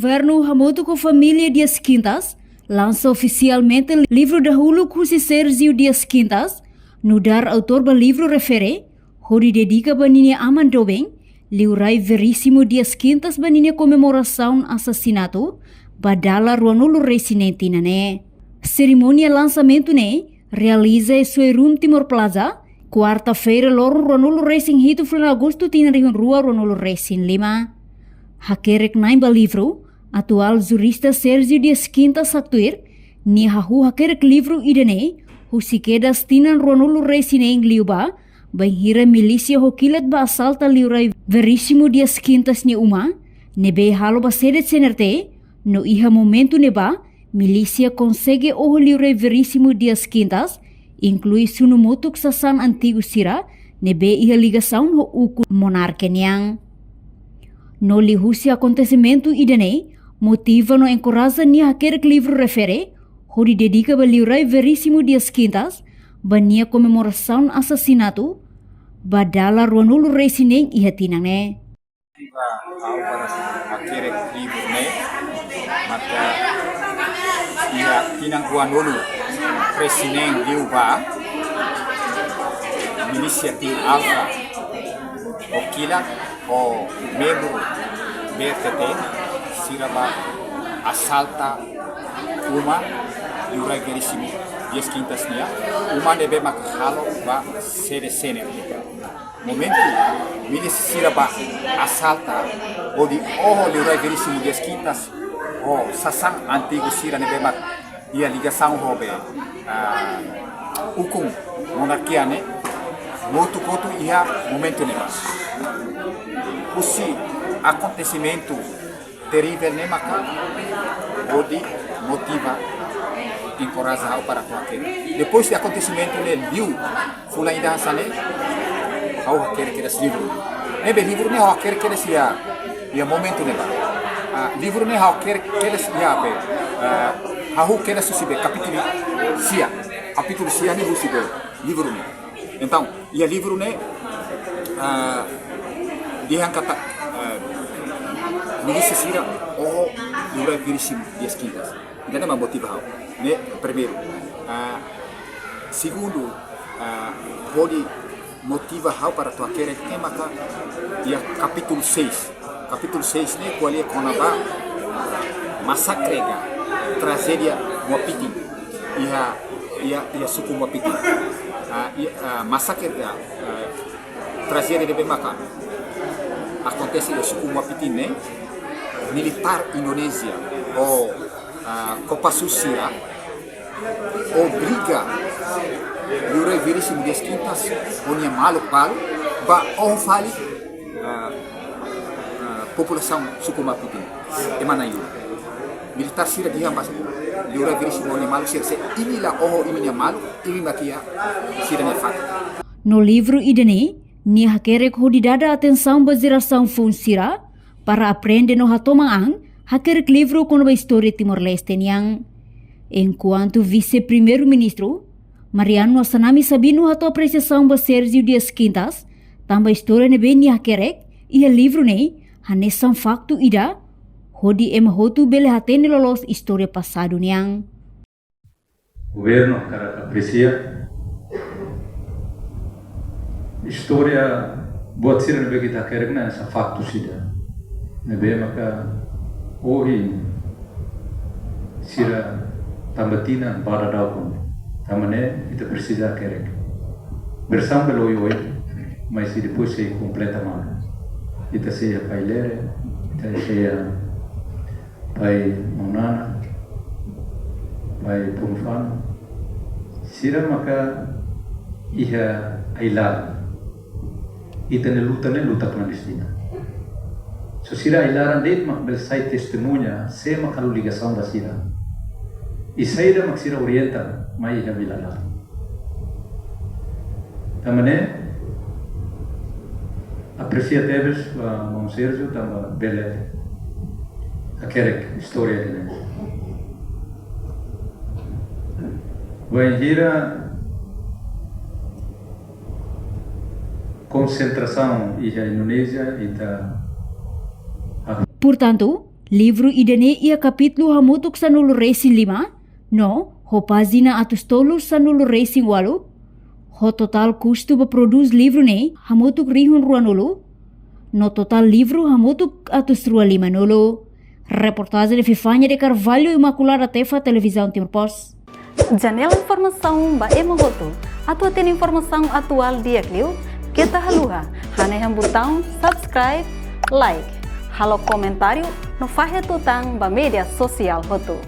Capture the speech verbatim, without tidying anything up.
Governu hamutuk ho família Dias Quintas lansa ofisialmente livru dahuluk husi Sérgio Dias Quintas, nu'udar autór ba livru refere, hodi dedika ba ninia aman doben, Liurai Veríssimo Dias Quintas, ba ninia komemorasaun asasinatu, ba dala ruanulu-resin-neen tinan ne'e. Serimónia lansamentu ne'e realiza iha Suerum Timor Plaza, kuarta-feira loron ruanulu-resin-hitu fulan Agostu tinan rihun rua ruanulu-resin-lima. Hakerek-na'in ba livru, atuál jurista Sérgio Dias Quintas haktuir, nia hahú hakerek livru ida-ne'e husi kedas tinan ruanulu-resin-neen liubá, bainhira milísia ho kilat bá asalta Liurai Veríssimo Dias Quintas nia uma, ne'ebé halo ba sede C N R T, no iha momentu ne'ebá, milísia konsege oho Liurai Veríssimo Dias Quintas, inklui sunu motuk sasán antigu sira, ne'ebé iha ligasaun ho ukun monarka nian. No liuhusi akontesimentu ida-ne'e, motiva no enkoraja nia hakerek livru refere, hodi dedika ba Liurai Veríssimo Dias Quintas, ba nia komemorasaun asasinatu, ba dala ruanulu-resin-neen iha tinan ne'e. Motiva ha'u para hakerek livru ne'e, maka iha tinan ruanulu-resin-neen liubá, milísia Tim Alfa ho kilat ho membru B R T T sira bá asalta uma Liurai Veríssimo Dias Quintas nian, uma ne'ebé maka halo ba sede C N R T. Momentu milísia sira bá asalta, hodi oho Liurai Veríssimo Dias Quintas ho sasán antigu sira ne'ebé mak iha ligasaun ho be, ah, ukun monarkia ne'e, motu kotu iha momentu ne'ebá. Husi akontesimentu terivel ne'e maka hodi motiva, enkoraja ha'u para atu hakerek. Depois de akontesimentu ne'e liu, fulan ida hanesan ne'e, ha'u hakerek kedas livru. Ne'ebé livru ne'e ha'u hakerek kedas iha, iha momentu ne'ebá. Ah, livru ne'e ha'u hakerek kedas iha be, ah, hahú kedas husi be kapítulu sia. Kapítulu sia ne'e husi be livru ne'e. Entaun, iha livru ne'e, ah, dehan katak, ah, milísia sira oho Liurai Veríssimo Dias Quintas. Ida-ne'e mak motiva ha'u. Ne'e primeiru. Ah, segundu, ah, hodi motiva ha'u para atu hakerek ne'e maka iha kapítulu seis. Kapítulu seis ne'e ko'alia kona-ba masakre ka trajédia Muapitin. Iha, iha, iha suku Muapitin. Ah, iha, ah, masakre ka, ah, trajédia ne'ebé maka akontese iha suku Muapitin ne'e, militár Indonézia ho, ah, Kopassus sira obriga Liurai Veríssimo Dias Quintas ho nia maluk balu bá oho fali, ah, ah, populasaun suku Muapitin ema na'in-lulik. Militár sira dehan ba Liurai Veríssimo ho nia maluk sira, se imi la oho imi-nia maluk, imi mak iha sira-nia fatin. No livru ida-ne'e, nia hakerek hodi dada atensaun ba jerasaun foun sira, para aprende no hatoman an hakerek livru kona-ba istória Timor-Leste nian. Enkuantu Vise-Primeiru-Ministru, Mariano Assanami Sabino hato'o apresiasaun ba Sérgio Dias Quintas, tanba istória ne'ebé nia hakerek iha livru ne'e hanesan faktu ida, hodi ema hotu bele hatene loloos istória pasadu nian. Governu hakarak apresia istória boot sira ne'ebé ita hakerek ne'e hanesan faktu sira. Ne'ebé maka ohin sira tanba tinan ba daudaun. Tanba ne'e ita presiza hakerek. Versaun bele oioin, mas i depois sei kompleta malu. Ita sei iha Pai Lere, ita sei iha Pai Maunana, Pai Punfano, sira maka iha ai-laran. Ita-nia luta ne'e luta klandestina. Só sira ai-laran de'it mak bele sai testemuña sé mak halo ligasaun ba sira. I saida mak sira orienta mai iha vila laran. Tanba ne'e, apresia tebes ba maun Sérgio tanba bele hakerek istória ida-ne'e. Bainhira konsentrasaun iha Indonézia, ita. Portantu, Livru ida-ne'e iha kapítulu hamutuk sanulu resin lima, no ho pájina atus tolu sanulu resin ualu, ho totál kustu ba prodús livru ne'e hamutuk rihun ruanulu, no totál livru hamutuk atus rua limanulu. Reportajen Epifania de Carvalho, Imaculada Tefa, Televizaun Timor Post. Janela informasaun ba ema hotu. Atu hatene informasaun atuál di'ak liu, keta haluha hanehan butaun subscribe, like, halo komentáriu no fahe tutan ba média sosiál hotu.